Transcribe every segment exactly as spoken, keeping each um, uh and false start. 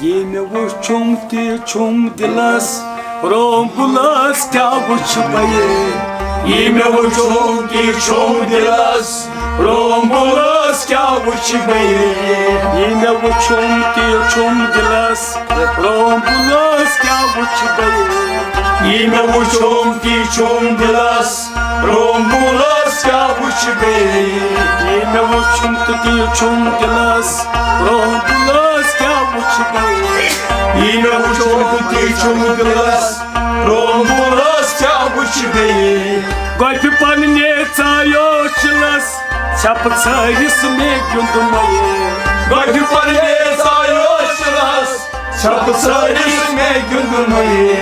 یہِ مےٚ وُچھُم تہِ چھُم دِلس، رومبُلس کیٛاہ وُچھٕ بہٕ یہِ؟ یہِ مےٚ وُچھُم تہِ چھُم دِلس، رومبُلس کیٛاہ وُچھٕ بہٕ یہِ؟ یہِ مےٚ وُچھُم تہِ چھُم دِلس، رومبُلس کیٛاہ وُچھٕ بہٕ یہِ؟ یہِ مےٚ وُچھُم تہِ چھُم دِلس، رومبُلس کیٛاہ وُچھٕ بیٚیہِ؟ یہِ مےٚ وُچھُم تہٕ تی چھُم دِلس، رومبُلس کیٛاہ وُچھٕ بیٚیہِ؟ یہِ مےٚ وُچھُم تہٕ تی چھُم دِلس، رومبُلس کیٛاہ وُچھٕ بیٚیہِ؟ گۄپھِ پننہِ ژایو چِلس، ژھٮ۪پہٕ ژھٲرِس مےٚ گیُنٛدمَے۔ گۄپھِ پننہِ ژایو چِلس، ژھٮ۪پہٕ ژھٲرِس مےٚ گیُنٛدمَے۔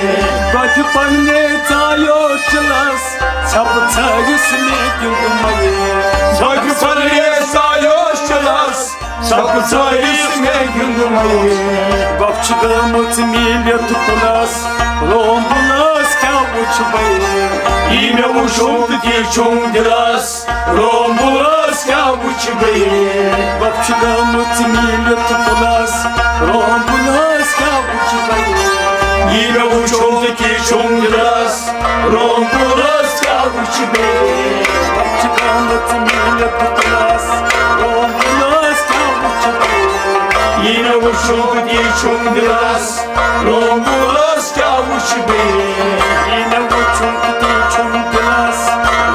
گۄپھِ پننہِ ژایو چِلس، ژھٮ۪پہٕ ژھٲرِس مےٚ گیُنٛدمَے۔ گۄپھِ پننہِ ژایو چِلس، ژھٮ۪پہٕ ژھٲرِس مےٚ گیُنٛدمَے۔ گۄپھ چھِ گٔمٕژ میٖلِتھ کُلس، رومبُلس کیٛاہ وُچھٕ بہٕ؟ یہِ مےٚ وُچھُم تہٕ تی چھُم دِلس، رومبُلس کیٛاہ وُچھٕ بیٚیہِ؟ گۄپھ چھِ گٔمٕژ میٖلِتھ کُلس، رومبُلس کیٛاہ وُچھٕ بیٚیہِ؟ یہِ مےٚ وُچھُم تہٕ تی چھُم دِلس، رومبُلس کیٛاہ وُچھٕ بیٚیہِ؟ گۄپھ چھِ گٔمٕژ میٖلِتھ کُلس، رومبُلس کیٛاہ وُچھٕ بیٚیہِ؟ یہِ مےٚ وُچھُم تہٕ تی چھُم دِلس، رومبُلس کیٛاہ وُچھٕ بیٚیہِ؟ یہِ مےٚ وُچھُم تہٕ تی چھُم دِلس،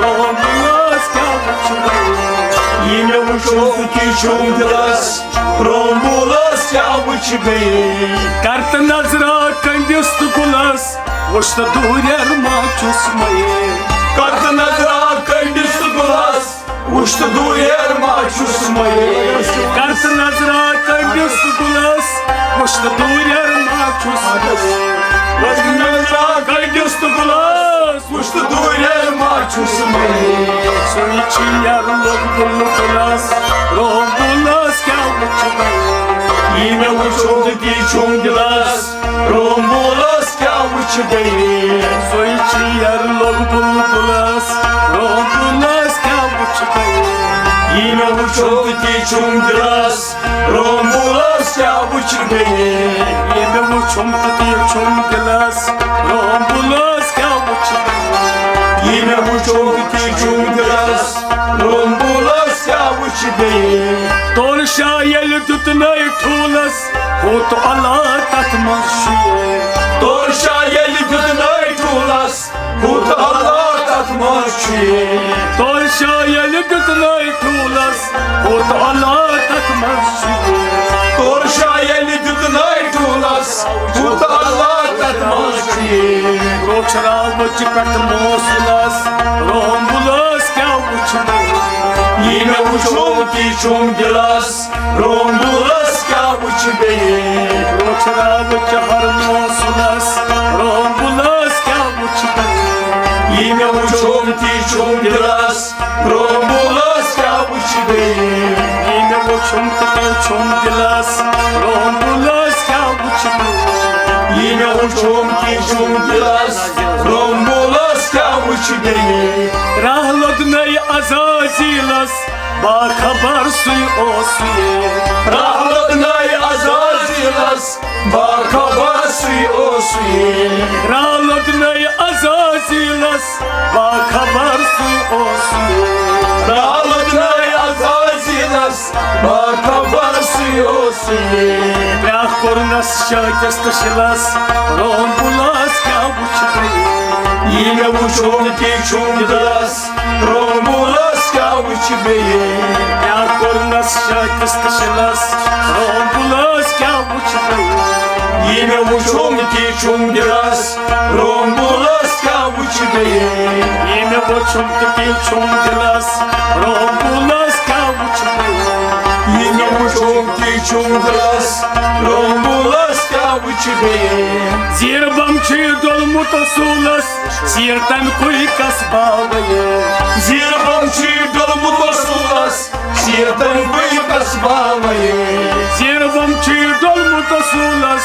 رومبُلس کیٛاہ وُچھٕ بیٚیہِ؟ یہِ مےٚ وُچھُم تہٕ تی چھُم دِلس، رومبُلس کیٛاہ وُچھٕ بیٚیہِ؟ کرتہٕ نظرا کٔنٛڈِس تہٕ گُلس، وُچھ تہٕ دوٗرٮ۪ر ما چھُس مَے۔ کرتہٕ نظرا کٔنٛڈِس تہٕ گُلس، وُچھ تہٕ دوٗرٮ۪ر ما چھُس مَے۔ کرتہٕ نظرا کٔنٛڈِس تہٕ گُلس، وُچھ تہٕ دوٗرٮ۪ر ما چھُس مَے۔ کرتہٕ نظرا کٔنٛڈِس تہٕ گُلس، وُچھ تہٕ دوٗرٮ۪ر ما چھُس مَے۔ سُے چھُ یَرٕ لوٚگ بُلبُلس، رومبُلس کیٛاہ وُچھٕ مَے۔ یہِ مےٚ وُچھُم تہٕ تی چھُم دِلس، رومبُلس کیٛاہ وُچھٕ بیٚیہِ؟ سُے چھُ یَرٕ لوٚگ بُلبُلس، رومبُلس کیٛاہ وُچھٕ بیٚیہِ؟ یہِ مےٚ وُچھُم تہٕ تی چھُم دِلس، رومبُلس کیٛاہ وُچھٕ بیٚیہِ؟ یہِ مےٚ وُچھُم تہٕ تی چھُم دِلس، رومبُلس کیٛاہ وُچھٕ بیٚیہِ؟ یہِ مےٚ وُچھُم تہٕ تی چھُم دِلس، رومبُلس کیٛاہ وُچھٕ بیٚیہِ؟ تورٕ شاہ ییٚلہِ دیُتنَے ٹھوٗلس، ہوٚت علا تتھ منٛز شوٗ۔ تورٕ شاہ ییٚلہِ دیُتنَے ٹھوٗلس، ہوٚت علا تتھ منٛز شوٗ۔ تورٕ شاہ ییٚلہِ دیُتنَے ٹھوٗلس، ہوٚت علا تتھ منٛز شوٗ۔ تورٕ شاہ ییٚلہِ دیُتنَے ٹھوٗلس، ہوٚت علا تتھ منٛز شوٗ۔ روچھ راوچ پٮ۪ٹھ موصلس، رومبُلس کیٛاہ وُچھٕ بہٕ؟ یہِ مےٚ وُچھُم تی چھُم دِلس، رومبُلس کیٛاہ وُچھٕ بیٚیہِ؟ روچھ راوچ ہر موصلس، رومبُلس کیٛاہ وُچھٕ بہٕ؟ یہِ مےٚ وُچھُم تی چھُم دِلس، رومبُلس کیٛاہ وُچھٕ بیٚیہِ؟ یہِ مےٚ وُچھُم تہٕ تی چھُم دِلس، رومبُلس کیٛاہ وُچھٕ بہٕ؟ یہِ مےٚ وُچھُم تی چھُم دِلس، رومبُلس کیٛاہ وُچھٕ بیٚیہِ؟ راہ لوٚگ نَے عزازیٖلس، باخبر سُے اوسُے۔ راہ لوٚگ نَے عزازیٖلس، باخبر سُے اوسُے۔ راہ لوٚگ نَے عزازیٖلس، باخبر سُے اوسُے۔ راہ لوٚگ نَے عزازیٖلس، باخبر سُے اوسُے۔ بیٛاکھ کوٚرنس شٲکِس تہٕ شِلس، رومبُلس کیٛاہ وُچھٕ بیٚیہِ؟ یہِ مےٚ وُچھُم تی چھُم دِلس، رومبُلس کیٛاہ وُچھٕ بیٚیہِ؟ کیٛاہ کوٚرنس شٲکِس تہٕ شِلس، رومبُلس کیٛاہ وُچھٕ بیٚیہِ؟ یہِ مےٚ وُچھُم تی چھُم دِلس، رومبُلس کیٛاہ وُچھٕ بیٚیہِ؟ یہِ مےٚ وُچھُم تہٕ تی چھُم دِلس، رومبُلس کیٛاہ وُچھٕ بیٚیہِ؟ یہِ مےٚ وُچھُم تی چھُم دِلس، رومبُلس کیٛاہ وُچھٕ بیٚیہِ؟ زیٖر بم چھُ ڈوٚلمُت اصوٗلس، سیٖر تَمہِ کُے کس باوَے۔ زیٖر بم چھُ ڈوٚلمُت اصوٗلس، سیٖر تَمہِ کُے کس باوَے۔ زیٖر بم چھُ ڈوٚلمُت اصوٗلس،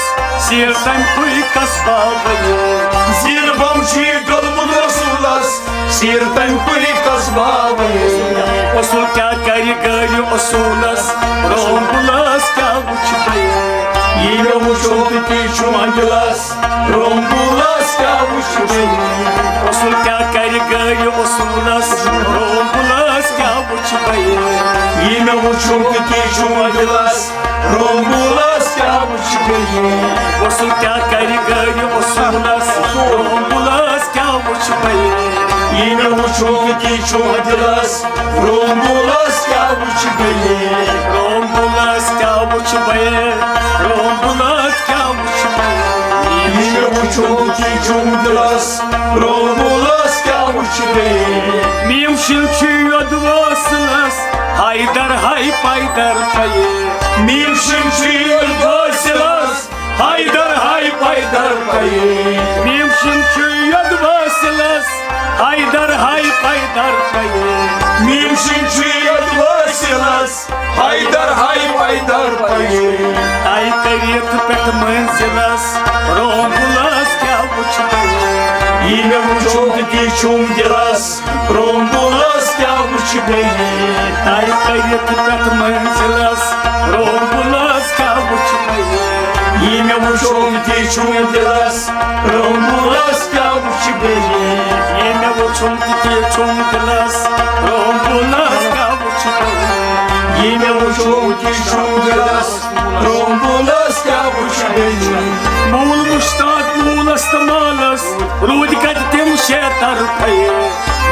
سیٖر تَمہِ کُے کس باوَے۔ زیٖر بم چھُ ڈوٚلمُت اصوٗلس، سیٖر تَمہِ کُے کس باوَے۔ اصوٗل کیٛاہ کرِ گرِ اصوٗلس، رومبُلس کیٛاہ وُچھٕ بیٚیہِ؟ یہِ مےٚ وُچھ چھُ دِلس، رۄمبُلس کیٛاہ وٕچھِ بیٚیہِ؟ اصوٗل کیٛاہ کرِ گرِ اصوٗلس، رۄمبُلس کیٛاہ وٕچھِ بیٚیہِ؟ یہِ مےٚ وٕچھُن تہٕ تی چھُ دِلس، رۄمبُلس کیٛاہ وٕچھِ بیٚیہِ؟ اصوٗل کیٛاہ کرِ گرِ اصوٗلس، رۄمبُلس کیٛاہ وٕچھِ بیٚیہِ؟ یہِ مےٚ وٕچھُن تہٕ تی چھُ دِلس، رۄمبُلس کیٛاہ وٕچھِ بیٚیہِ؟ رۄمبُلس کیٛاہ وٕچھِ بیٚیہِ؟ رۄمبُلس کیٛاہ وٕچھِ بیٚیہِ؟ یہِ مےٚ وٕچھُن تہٕ تی چھُ دِلس، رۄمبُلس کیٛاہ وٕچھِ بیٚیہِ؟ میٖم شِن چھُ یوٚد وٲصلس، حیدر ہاے پیدر پَیہِ۔ میٖم شِن چھُ یوٚد وٲصلس، حیدر ہاے پیدر پَیہِ۔ میٖم شِن چھُ یوٚد وٲصلس، حیدر ہاے پیدر پَیہِ۔ میٖم شِن چھُ یوٚد وٲصلس، حیدر ہاے پیدر پَیہِ۔ طے کٔرِتھ پٮ۪ٹھ منزلس، رۄمبُلس کیٛاہ وٕچھِ بیٚیہِ؟ یہِ مےٚ وٕچھُن تہٕ تی چھُم دِلس، رۄمبُلس کیٛاہ وٕچھِ بیٚیہِ؟ طے کٔرِتھ پٮ۪ٹھ منزلس، رۄمبُلس کیٛاہ وٕچھِ بیٚیہِ؟ یہِ مےٚ وٕچھُن تہِ چھُم دِلس، رۄمبُلس کیٛاہ وٕچھِ بیٚیہِ؟ یہِ مےٚ وٕچھُن تہِ چھُم دِلس، رۄمبُلس کیٛاہ وٕچھِ بیٚیہِ؟ یہِ مےٚ وٕچھُن تہِ چھُم دِلس، رۄمبُلس کیٛاہ وٕچھِ بیٚیہِ؟ مول مشتاق مولس تہٕ مالس، روٗدۍ کتہِ تِم شےٚ طرفے؟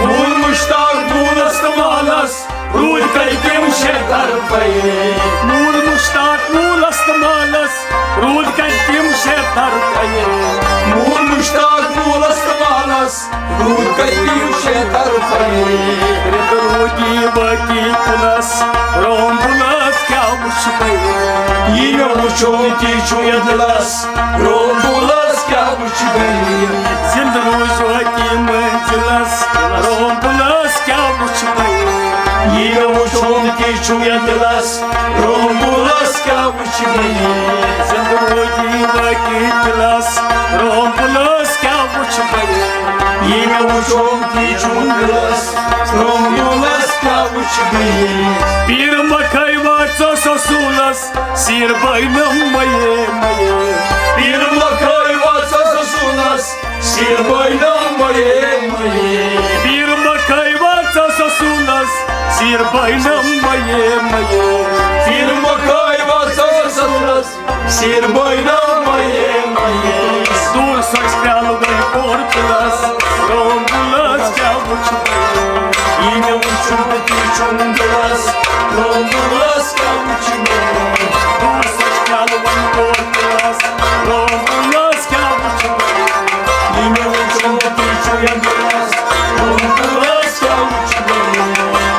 مول مشتاق مولس تہٕ مالس، روٗدۍ کتہِ تِم شےٚ طرفے؟ مول مشتاق مولس تہٕ مالس، روٗدۍ کتہِ تِم شےٚ طرفے؟ مول مشتاق مولس تہٕ مالس، روٗدۍ کتہِ تِم شےٚ طرفے؟ رٮ۪تہٕ روٗدی وٲتی کُلس، رۄمبُلس کیٛاہ وٕچھِ بیٚیہِ؟ یہِ مےٚ وٕچھُن تہِ چھُ دِلس، رۄمبُلس کیٛاہ وٕچھِ بیٚیہِ؟ زِندٕ روٗزۍ وٲتی منزلس، رۄمبُلس کیٛاہ وٕچھِ بیٚیہِ؟ یہِ مےٚ وٕچھُن تہِ چھُ دِلس، رۄمبُلس کیٛاہ وٕچھِ بیٚیہِ؟ زِندٕ روٗدی وٲتی دِلس، رۄمبُلس کیٛاہ وٕچھِ بیٚیہِ؟ یہِ مےٚ وٕچھُن تہِ چھُ دِلس، رۄمبُلس کیٛاہ وٕچھِ بیٚیہِ؟ پیٖر مکھے واژس اصوٗلس، سیٖر بٲنم مَیے مَیے۔ پیٖر مکھے واژس اصوٗلس، سیٖر بٲنم مَیے مَیے۔ پیٖر مکھے واژس اصوٗلس، سیٖر بٲنم مَیے مَیے۔ پیٖر مکھے واژس اصوٗلس، سیٖر بٲنم مَیے مَیے۔ دوٗر سۄچھ پیالہٕ وۄنۍ کوٚر دِلس، رۄمبُلس کیٛاہ وٕچھِ؟ یہِ مےٚ وٕچھُن تہِ چھُم دِلس، رۄمبُلس کیٛاہ وٕچھِ؟ دوٗر سۄچھ پیالہٕ وۄنۍ کوٚر دِلس، رۄمبُلس کیٛاہ وٕچھِ؟ یہِ مےٚ وٕچھُن تہِ چھُم دِلس، رۄمبُلس کیٛاہ وٕچھِ؟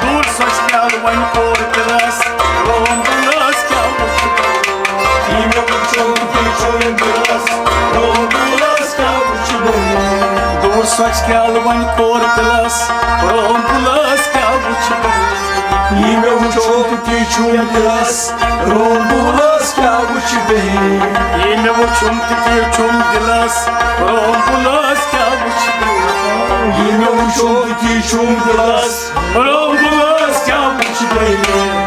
دوٗر سۄچھ پیالہٕ وۄنۍ کوٚر دِلس، رۄمبُلس کیٛاہ وٕچھِ؟ یہِ مےٚ وٕچھُن تہِ چھُم دِلس، رۄمبُلس کیٛاہ وٕچھِ؟ دوٗر سۄچھ پیالہٕ وۄنۍ کوٚر دِلس، رۄمبُلس کیٛاہ وٕچھِ؟ یہِ مےٚ وٕچھُن تہِ چھُم دِلس، رۄمبُلس کیٛاہ وٕچھِ بیٚیہِ؟ یہِ مےٚ وٕچھُن تہِ چھُم دِلس، رۄمبُلس کیٛاہ وٕچھِ بیٚیہِ؟ یہِ مےٚ وٕچھُن تہِ چھُم دِلس، رۄمبُلس کیٛاہ وٕچھِ بیٚیہِ؟